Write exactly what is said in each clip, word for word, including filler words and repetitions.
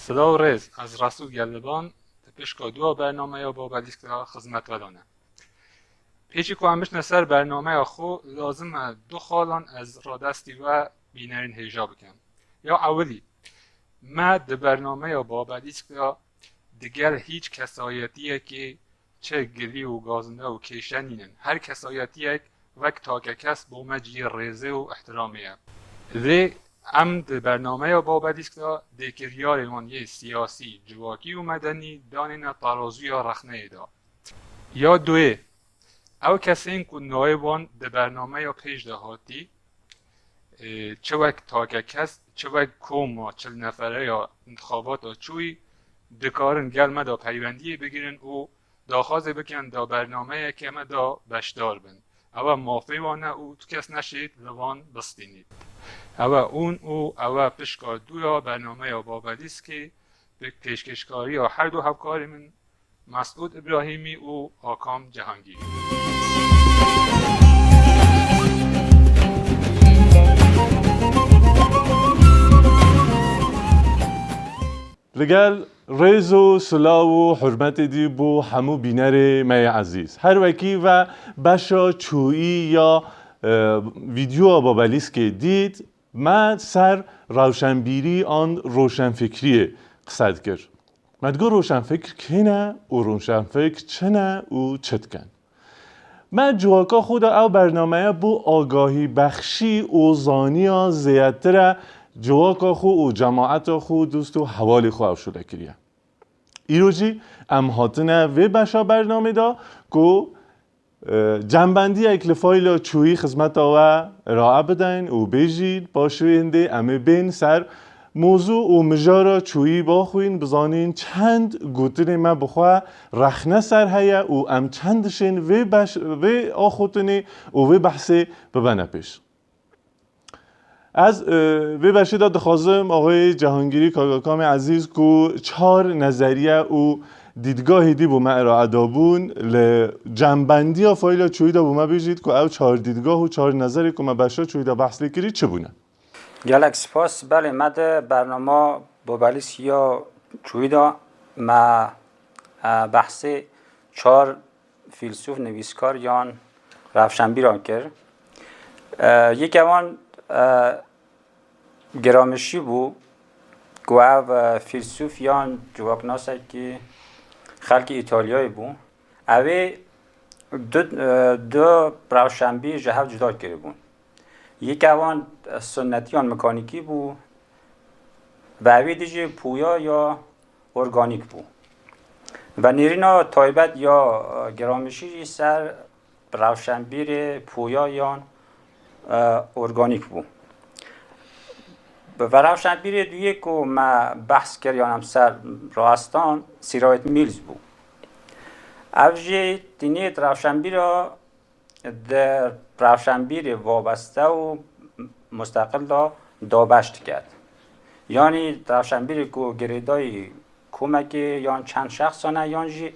Silav û rêz, ez Resûl Gelliban, di pişka dua bernameya Babelîsk de xizmet ve dane. Pêşî ku em biçine ser bernameya xwe, lazim e du xalan ez radestî we bînerên hêja bikim. Ya ewilî, me di bernameya Babelîsk de digel hîç kesayetiyekê çi gilî û gazinde û kêşe nînin. Her kesayetiyek wek takekes bo me cihê rêzê û ihtiramê ye. Lê em di bernameya Babelîsk de dê kiryarê wan yê siyasî, civakî û medenî danêne terazûya rexneyê de. Ya duyê, ew kesên ku nayê wan di bernameya pêş de hatî, e, çi wek takekes, çi wek koma çil nefere ya intixabata çûyî, dikarin gel me de peywendiyê bigirin û daxwazê bikin da bernameyeke me de beşdar bin. Ew e mafê wan e û tu kes neşêt li van bistînît. Ew e ûn û ew e pişka dû ya bernameya Babelîskê bi pêşkêşkariya her du hevkarê min Mesûd Îbrahîmî û Hakan Cehangîrî. Li gel rêz û silav û hurmetê dî bo hemû bînerê me yê ezîz. Her wekî ve beşa çûyî ya, e, vîdyoya Babelîskê dît, me ser rewşenbîrî an roşenfikriyê qise dikir. Me digot roşenfikr kê ne û roşenfikr çi ne û çi dikin. Me civaka xwe de ew bernameye bo agahî bexşî û zaniya zêdetir e civaka xwe û cemaeta xwe û dost û hevalê xwe ew şûle kiriye. Îro jî em hatine vê beşa bernamê de ku, e, cembendiyek li fayla çûyî xizmeta we rae bideyn û bêjî paşê hindê em ê bên ser mozû û mijara çûyî baxwîn, bizanîn çend gotinê me bi xwe rexne ser heye û em çend dişên vê beş-, vê axotinê û vê behsê bibene pêş. Ez, e, vê beşê de dixwazim axayê Cehangîrî Kagakamê ezîz ku çar nezeriye û dîdgahê dî bo me îrae dabûn, li cembendiya fayla çûyî de bo me bêjît ku ew çar dîdgah û çar nezerê ku me beşa çûyî de behs lê kirî çi bûne? Gelek spas. Belê, me di bernama Babelîsk ya çûyî de me, e, behsê çar fîlsûf, nivîskar yan rewşenbîran kir. E, yeke wan, e, Gramsci bû ku ev, e, fîlsûf yan civaknasekî xelkê Îtalyayê bû. Ew ê du, e, du rewşenbîr ji hev cuda kiribûn. Yeke wan, e, sunnetî yan mekanîkî bû, bi evî dijî pûya ya organîk bû. Ve nêrîna taybet ya, e, Gramsci jî ser rewşenbîrê pûya yan, e, organîk bû. Bi ve rewşenbîrê duyê ku me behs kir yan em ser rastan, Sîrayet Mîlz bû. Ev jî tinê rewşenbîra di rewşenbîrê vabeste û musteqil de dabeş diket. Yanî rewşenbîrê ku girêdayî komekê yan çend şexsan e, yan jî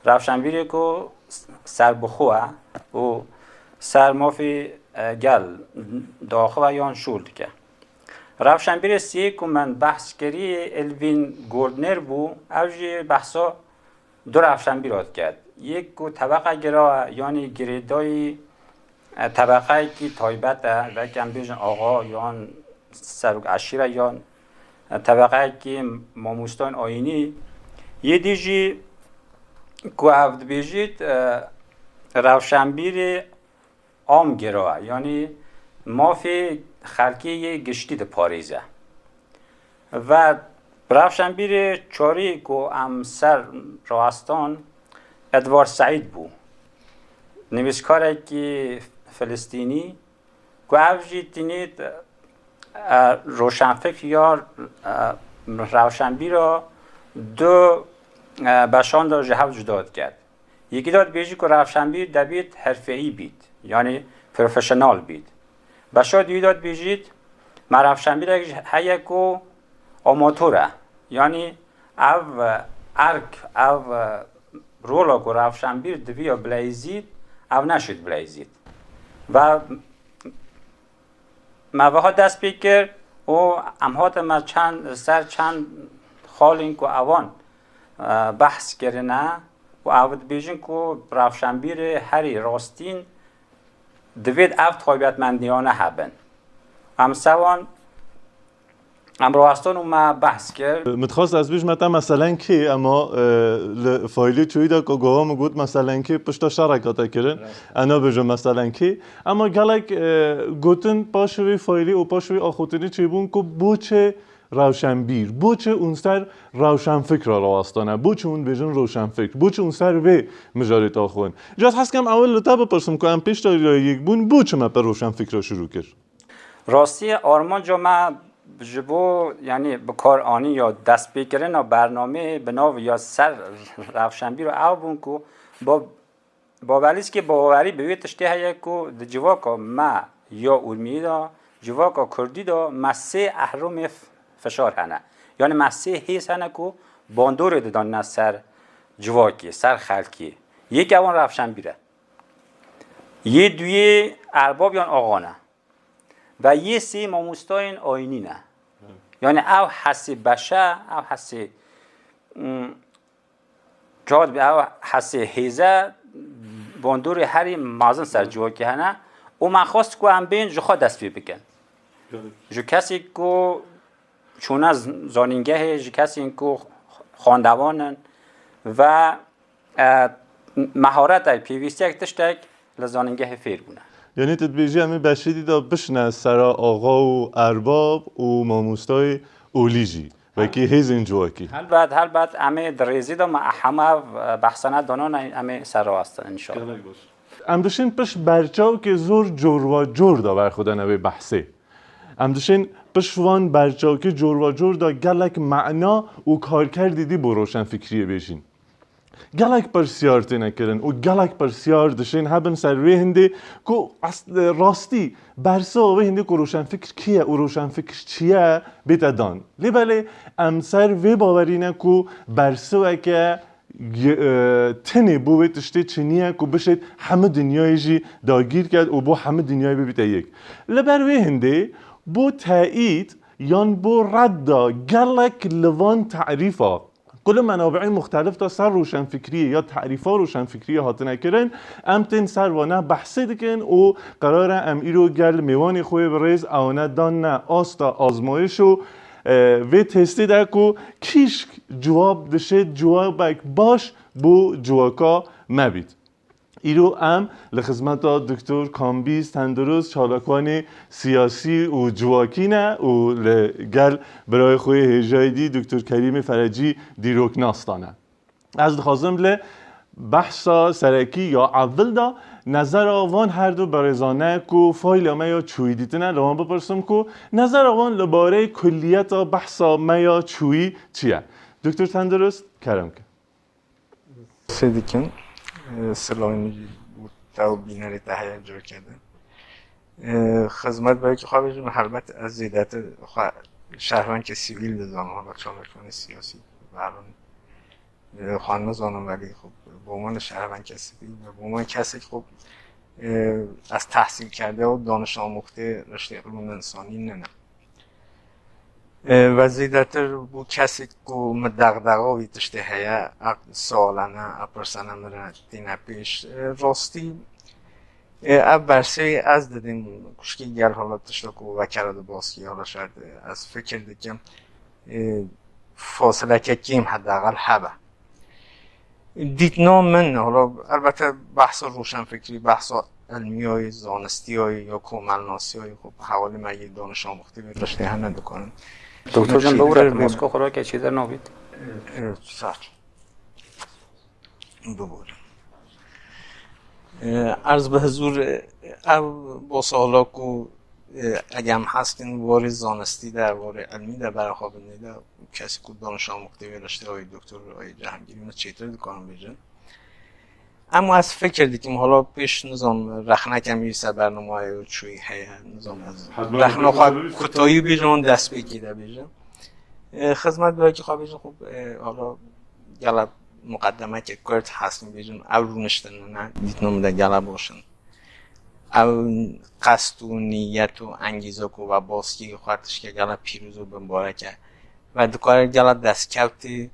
rewşenbîrê ku serbixwe e û ser mafê, e, gel diaxive yan şûl dike. Rewşenbîrê siyê ku min behs kirî Elvin Gordner bû, ew jî behsa du rewşenbîra diket. Yek ku tebeqa gira, yanî girêdayî, e, tebeqayekî taybet e, belkî em bêjin axa yan serok eşîre yan, e, tebeqayekî mamostayên ayînî. Yê dî jî ku ev dibêjît, e, rewşenbîrê am giro e, yanî mafê xelkê yê giştî diparêze. Ve rewşenbîrê çarî ku em ser rastan Edward Seîd bû, nivîskarekî Filistînî ku ev jî tinî, e, roşenfikr ya, e, rewşenbîra du, e, beşan de ji hev cuda diket. Yekî de dibêjî ku rewşenbîr debît herfeyî bît, yanî profesyonel bît. Beşa duyî de dibêjît, me rewşenbîrek jî heye ku amatör e. Yanî ev erk, ev rola ku rewşenbîr diviya bileyzît, ew neşit bileyzît. Ve me wiha dest pê kir û em hatime çend, ser çend qalên ku ewan, e, behs kirine û ew dibêjin ku rewşenbîrê herî rastîn divêt ev taybetmendiyane hebin. Em sewan, em rawestan û me behs kir. Min dixwest ez bêjime te meselen kê, ema, e, li faylê çûyî de ku gava min got meselen kê, pişta şereka te kirin. Evet. Ez nabêjim meselen kê. Ema gelek, e, gotin paşê wê faylê û paşê wê axaftinê çêbûn ku boçê rewşenbîr, boçê hûn ser rewşenfikra rawestane, boçê hûn bêjin rewşenfikr, boçê hûn ser vê mijarê daxwin. Îca ez hez dikim ewil li te bipirsim ku em pêş de yek bûn, boçi me bi rewşenfikra şirû kir? Rastî armanca me ji bo, yanî bikaranîn ya destpêkirina bernameyê bi nav ya ser rewşenbîr û ew bûn ku bo Babelîskê bawerî bi wê tiştê heye ku di civaka me ya Urmiyê de, civaka Kurdî de me sê ehromê f-, fişar hene. Yanî me sê hêz hene ku bandorê didanîne ser civakê, ser xelkê. Yek ewan rewşenbîr e. Yê duyê erbab yan axa ne. Ve yê sê mamostayên ayînî ne. Yanî ew hesê beşe, ew hesê, mm, Cad bi ew hesê hêze bandorê herî mezin ser civakê hene û me xwest ku em bên ji xwe dest pê bikin. Ji kesê ku çûne z-, zanîngehê, ji kesên ku xwendevan in ve, e, meharetek, pêwîstiyek, tiştek li zanîngehê fêr bûne. Yanî tu dibêjî em ê beşê dî de bişine sera axa û erbab û mamostayê olî jî. Wekî hêzên civakî. Helbet, helbet, em ê di rêzî de me hema ev behsane danane em ê ser rawestin, înşallah. Gelek baş. Em dişên pişt berçavkê zor corwacor de berxwedane wê behsê. Em dişên pişt van berçavkê corwacor de gelek mana û karkerdê dî bo roşenfikriyê bêjîn. Gelek pirsiyar têne kirin û gelek pirsiyar dişên hebin ser wê hindê ku es-, rastî bersa wê hindê ku roşenfikir kî ye û roşenfikir çi ye bête dan. Lê belê em ser vê bawerî ne ku bersiweke y-, e, tenê bo wê tiştê çinî ye ku bişêt hemû dinyayê jî dagîr ket û bo hemû dinyayê bibîte yek. Li ber wê hindê bo teyîd yan bo redda gelek li van terîfa ku li menabi'ên muxtelif de ser roşenfikriyê ya terîfa roşenfikriyê hatine kirin, em tên ser vane behsê dikin û qerar e em îro gel mêvanê xwe yê bi rêz ewane danine asta azmayîş û, e, vê testê de ku kîşk civab dişêt civabek baş bo civaka me bît. Îro em li xizmeta Doktor Kambîz Tendurist, çalakvanê siyasî û civakî ne û li gel birayê xwe yê hêjayî dî Doktor Kerîmê Ferecî dîroknas dane. Ez dixwazim li behsa serekî ya evil de nezera van her du berêzane ku fayla me ya çûyî dîtine, li wan bipirsim ku nezera wan li barê kulliyeta behsa me ya çûyî çi ye? Doktor Tendurist, kerem ke. Sê dikin, e, silavên min jî bo te û bînerê te heye careke din. E, xizmet belkî xwe bêjim, helbet ez zêdetir xwe şervendkê sivîl dizanim, hala çalakvanê siyasî, bi her hal, e, xwe nizanim, belê xwe bo min şervendkê sivîl, bo min kesek xwe, e, ez tehsîl kerde û danişamuxtê riştê ilmên însanî nîne. E, ve zêdetir bo kesek ku min dexdexa wî tiştê heye, ev sualane, ev pirsane min re tîne pêş. E, rastî, e, ev bersê ez didîm kuşkî gel hala tişta ku vekera di baskî hala şer de. Ez fikir dikim, e, fasileke kêm hedeqal hebe. Dîtina min, hala elbette behsa roşenfikrî, behsa ilmiyayê, zanistiyayê ya komelnasiyayê xwe bi hewalê me yê danişamuxtê wê riştê hene dikarin. Doktor can, bibûre, maska xwe rake çêtir nabît. Evet, sağ ol. Bibûre. Ee, erz bi huzur, e, ev bo sala ku, e, eger em hez kin warê zanistî de, warê ilmî de bera xwe binê de, kesê ku danişamuxtê wê riştê wê doktor wê cehengirî min çêtir dikarin bêjin. Ema ez fikir dikim, hala pêş nizam rexneke me ser bernameyê û çûyî heye, nizam ez rexna xwe kutayî bêjim, an destpêkê de bêjim. E, xizmet belkî xwe bêjim, xwe, e, hala gela muqeddemeke kurt hez kim bêjim, ev rûniştin ne, dîtina min de gela baş in. Ev qest û niyet û engîza ku ve baskî xwe tişke gela pîroz û bimbareke Ve dikare gela destkevtê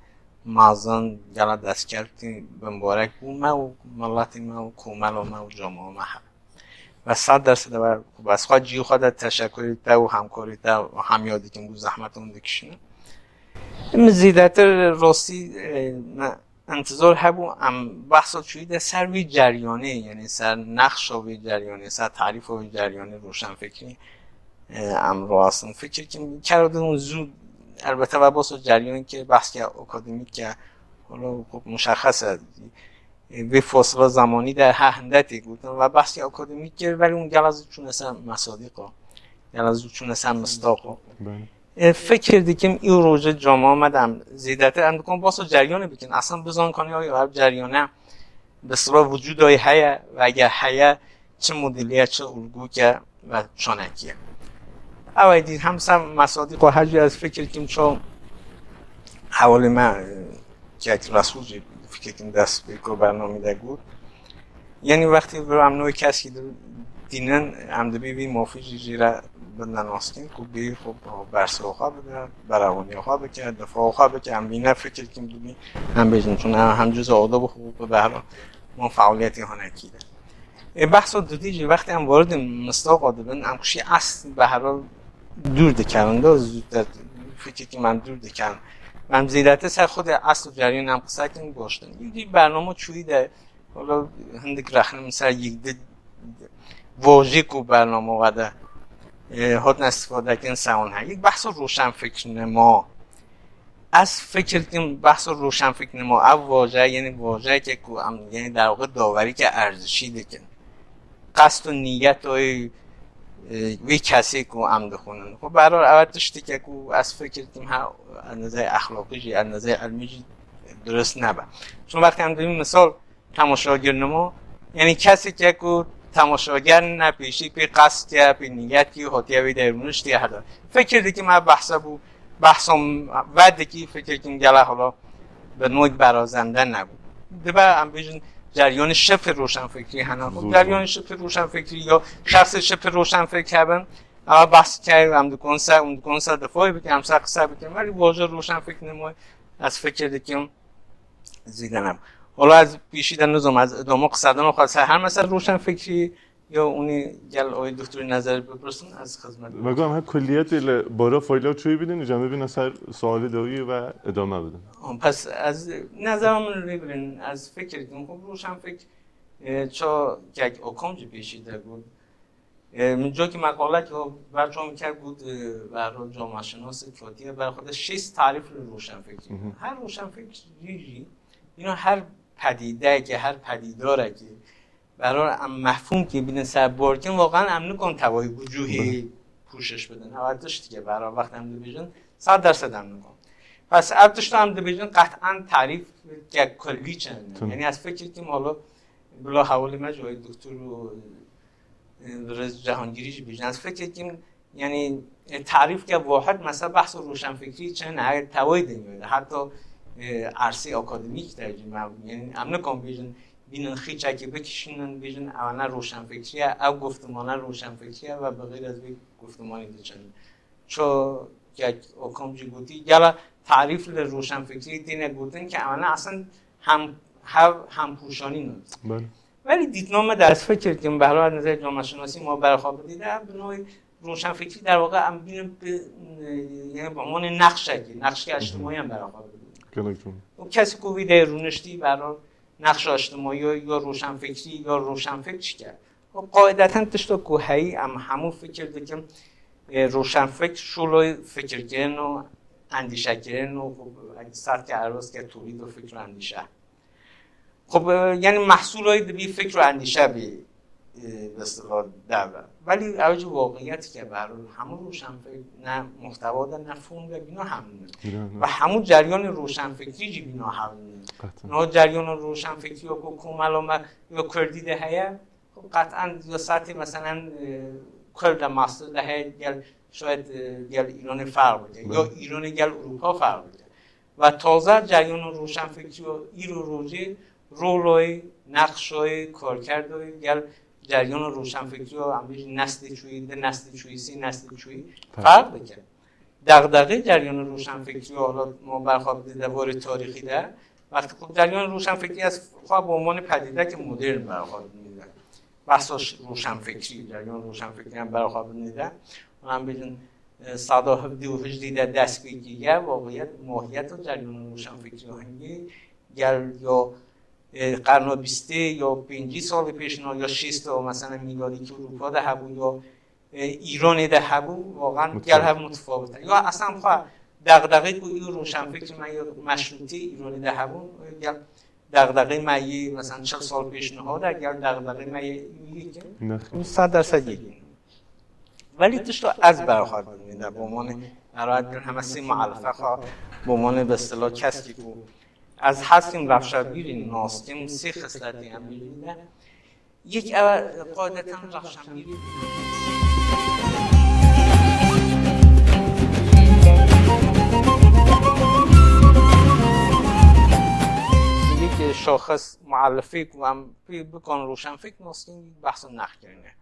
mezin, gela destkevtê bimbarek bo me û miletê me û komela me û camia me hebe. Ve sed dersed e, bes xwe cihê xwe de teşekurê te û hemkarê te hemiya dikim bo zehmeta hûn dikişînin. Min zêdetir rastî, e, me intizar hebû em behsa çûyî de ser vê ceryanê, yanî ser nexşa vê ceryanê, ser tarîfa vê ceryanê roşenfikrî, e, em rawestin. Fikir kim kero din zû, elbette ve behsa ceryanê kir, behs ke akademîk ke, hala xwe muşexxes e. E, vê fasila zemanî de her hinde tê gotin ve behsê akademîk kir, belê hûn gela zû çûne ser Mesadîqa, gela zû çûne ser Mistaqa. Belê. E, fikir dikim î roje camia me de em zêdetir em dikan behsa ceryanê bikin. Eslan bizan kan ya ev ceryane bi siba vücudayê heye ve eger heye çi modeliye, çi ulgûke ve çanekî ye. Ew ê dî hem ser Mesadîqa her jî ez fikir kim ço hewalê me, e, kek Resûl jî fikir kim dest pê ku bernamî de got. Yanî wextê vir em nû keskî di-, dînin, em dibî vî mafî jî jê re bidine naskîn ku bî xwe bersiva xwe bide, berevaniya xwe bike, difa xwe bike, em vîne fikir kim dibî, em bêjin, çûn em hem cizê oda bi xwe bi behra, man fealiyetê hanekî de. Ê, behsa dudî jî wextê em waridê Mistaqa dibin, em kuşî eslî behra dûr dikerin, da zû te fikirkî me em dûr dikerin. Em zêdetir ser xwedê esl û ceryan em qise kin goştin. Yî dî bernama çûyî de, wala hindik rexnim ser yî di vajê ku bernama we de, e, hatine îstifadekirin sewon he. Yî behsa roşenfikirnema. Ez fikir kim behsa roşenfikirnema, ev vaje, yanî vajeyeke ku em, yanî derwaqa dawerîke erzişî dikin. Qest û niyet o, e, wî kesê ku em dixwînin. Xwe behral ew tişteke ku ez fikir kim ha, endezey exlaqî jî, endezey ilmî jî dirist nebe. Çun wextê em dibîn misal, temaşagirnimo. Yanî kesê ke ku temaşager ne pêşî pê qest ke, pê niyetî, hatiye wê de rûniştiye heda. Fikir dikim ev behse bû, behsa vedikî fikir kim gele hala bi noyk berazende nebû. Dibe em bêjin ceryanê şifê roşenfikrî hene. Zor, zor. Ceryanê şifê roşenfikrî ya şexsê şifê roşenfikr hebin. Ewa behs kir, em dikon se, em dikon se difayê bikin, em se qise bikin. Welî vaje roşenfikr nimo, ez fikir dikim, zêde nebû. Hala ez pêşî de nizom, ez idama qisedana xwe ser her mesele roşenfikrî ya onî gel oy doktorî Nezerî bipirsin, ez xizmet bikim. Megoyam her kulliyetê li bara fayla çûyî bidin, îca em bibîne ser sualê dawî ve idame bidin. Pes ez, nezera min lê birin, ez fikir dikim, xwe roşenfikr, e, ça kek Okom jî pêşî de got. E, min cokî meqalek o ber çav min kir got, e, ber camaşinasê katiye ber xwe de şêst tarîf li roşenfikrî. Hı hı. Her roşenfikrî jî, yîna her pedîdeyekê, her pedîdarekê, ber em mefhûmkê bînin ser bar kin, waqan em nikon tevayî wucûhê Belê. Pûşiş bidin. Ew tiştike ber wext em dibêjin, sed dersedî em nikon. Pes ev tişta em dibêjin, qet'en tarîfke kullî çi ne. Tamam. Yanî ez fikir kim, hala bila hewlê me jî, wê doktor û, e, birêz Cihangirî jî bêjin. Ez fikir kim, yanî, e, tarîfke wahid, mesela, behsa roşenfikrî çi ne, her tevayî dinyayê de, heta, e, ersê akademîk de jî me, yanî, em nikan bêjin, bînin xîçekê bikişînin, bêjin, ew ne roşenfikrî ye, ew guftimane roşenfikrî ye ve bi xêr ez vê guftimanî diçin. Ço kek Okom jî gotî, gela tarîf li roşenfikrî têne gotin ke ew ne aslin hem, hev hempûşanî ne. Belê. Welî dîtina me de ez fikir kim, behra nizê camaşinasî ma berxwe bidî de, bi navê roşenfikrî derwaqa em bînin bi, yanî bi emanê nexşekî, nexşeke Hı hı. Eştimayî em berxwe bidî. Gelek çûn. Û kesî ku vî de rûniştî, behra nexşa eştimayî ya roşenfikrî ya roşenfikr çi ke. Û qaîdeten tişta ku heyî em hemû fikir dikim, e, roşenfikr şûloy fikirkirin û endîşekirin û, û sert ke eroz ke tolîd û fikr û endîşe. Xwe, e, yanî mehsûloy dibî fikr û endîşe bî, e, bi istilah deve. Belî ew jî waqiyetî ke ber hemû roşenfikr ne muhtewa de ne fûm de bîna hemû. Bîna hemû. Ve hemû ceryanê roşenfikrî jî bîna hemû. Qeten. No ceryana roşenfikrî ya ku komela me ya kurdî de heye, Xwe qet'en ya sertê, meselen, e, Kurd de, Masir de heye gel, şayet, e, gel Îranê ferq bike. Ya Belê. Îranê gel Ewropa ferq bike. Ve taze ceryana roşenfikrî ya îro rojê roloyê, nexşoyê, karkerdoyê gel ceryana roşenfikrî ya em bêjin neslê çûyî, di neslê çûyî, sê neslê çûyî Ferq. Ferq bike. دغدغهٔ جریان روشنفکری حالا ما برخواه بدیم در بار تاریخی ده، وقتی خب جریان روشنفکری از خواه به عنوان پدیده‌ک مدرن برخواه بدیم، بحث روشنفکری، جریان روشنفکری هم برخواه بدیم، و هم بدیم، اه، صد و هفده و هجده ده دست بگیره واقعیت، ماهیت و جریان روشنفکری هنگی گل یا، اه، قرن بیسته یا پنجی سال پیشنا یا شیست سال مثلاً میلادی که اروپا ده هبو یا، اه، ایران ده هبو، واقعاً گل هبو متفاوته. یا اصلاً خواه دغدغه‌ی که ای روشنفکر من یا مشروطی ایران ده هبو، گل دغدغه‌ی من یه مثلاً چهل سال پیشنهاد، گل دغدغه‌ی من یه که صد درصد یکی. ولی تشت از برخواه بدیم، به عنوان ارائه همه سی مؤلفه خواه، به عنوان به اصطلاح کسی که از هستیم رفشابیری ناستیم سی خصلتی هم بیرینده. یک او قاعدتاً رفشابیری. یک شاخص مؤلفی که هم بکن روشنفکر ناستیم، بحث نقد کرنه.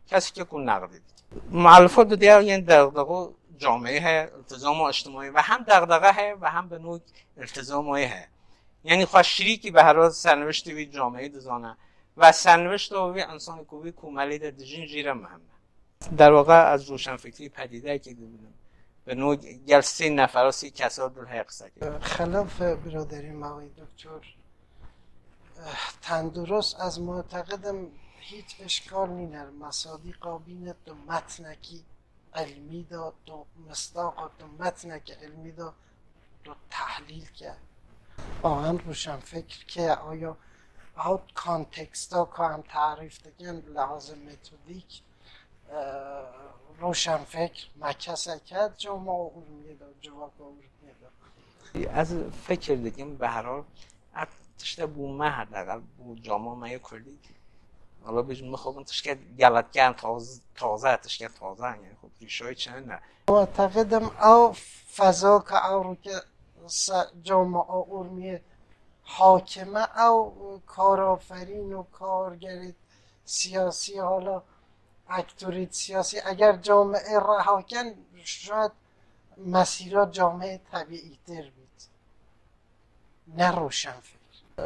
کسی که کو نقدی دید. مؤلفات دیگه یعنی دغدغه جامعه هه، التزام اجتماعی و هم دغدغه هه و هم به نوع التزام هه. یعنی خواه شریکی به هر حال سرنوشت وی جامعه دزانه و سرنوشت وی انسان که وی کوملی ده دجین جیره مهمه. در واقع از روشنفکری پدیده که دبینم به نوع گل سی نفر و سی کسا دل هی قصه کرد. خلاف برادری ماوی دکتر تندرست از معتقدم هیچ اشکال نینر مصادیقا بینه تو متنکی علمی دا، تو مصداقا تو متنک علمی دا تو تحلیل که. آهن روشنفکر که آیا او کانتکستا که هم تعریف دکن لحاظ متودیک، اه، روشنفکر مکسه کرد جامعه ارومیه دا، جواک ارومیه دا. Ez fikir dikim, bi her hal, ev tişte bû me, her deqal bû cama me yê Kurdî. Wala bêjim, min xwe bin tiştke geletkern, taz-, taze, tiştke taze, yani xwe rîşayê çi hene. Muteqedim ew feza ke ewro ke se-, cama a Urmiyê hakime, ew karaferîn û kargerê siyasî, hala aktorêt siyasî, eger camiê reha ken, şayet mesîra camiê tebîîtir bît. Ne roşenfîkr. Ee,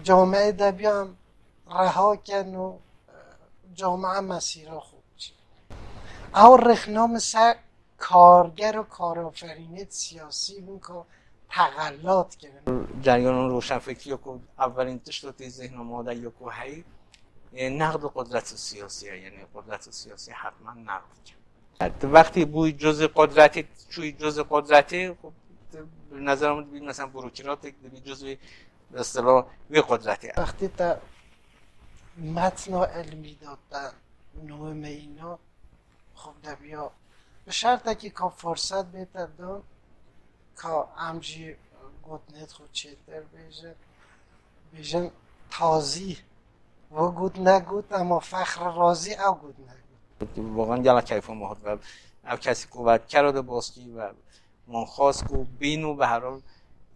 camiê de biyan reha ken û, e, camia mesîra xwe biçî. Ew rêxname ser karger û karaferînêt siyasî bin ku teqellat kirin. Ceryanên roşenfikrî ku evelîn tişt tê zihna me de yê ku heyî, e, nexd û qudret siyasî ye, yani qudret siyasî hetmen nexd dikin. Ti wextî bûyî cuzî qudretî, çûyî cuzî qudretî, xwe tu bi nezera min dibî, mesela, burokîratek dibî cuzî, bi istilah, wê qudretî. Wextî te metna ilmî da te nû me îna, xwe debiya bi şertekî ka furset bête dan, ka em jî gotinêt xwe çêtir bêjin, bêjin tazî. Ve got negot, ema fexr razî ew got negot. Wagan gela keyfa me hat ve ev kesî ku ve kero de baskî ve wan xwest ku bîn û bi her hal,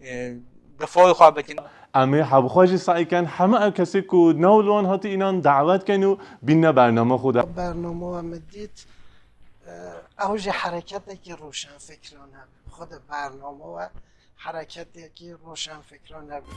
e, difayê xwe bikin. Em ê hebxwe jî sey ken heme ev kesê ku nav li wan hatî înan dawet ken û bînne bername xwe de. Bername we min dît, e, ew jî hereketekî roşenfikran hebû. Xwe de bername we hereketekî roşenfikran hebû.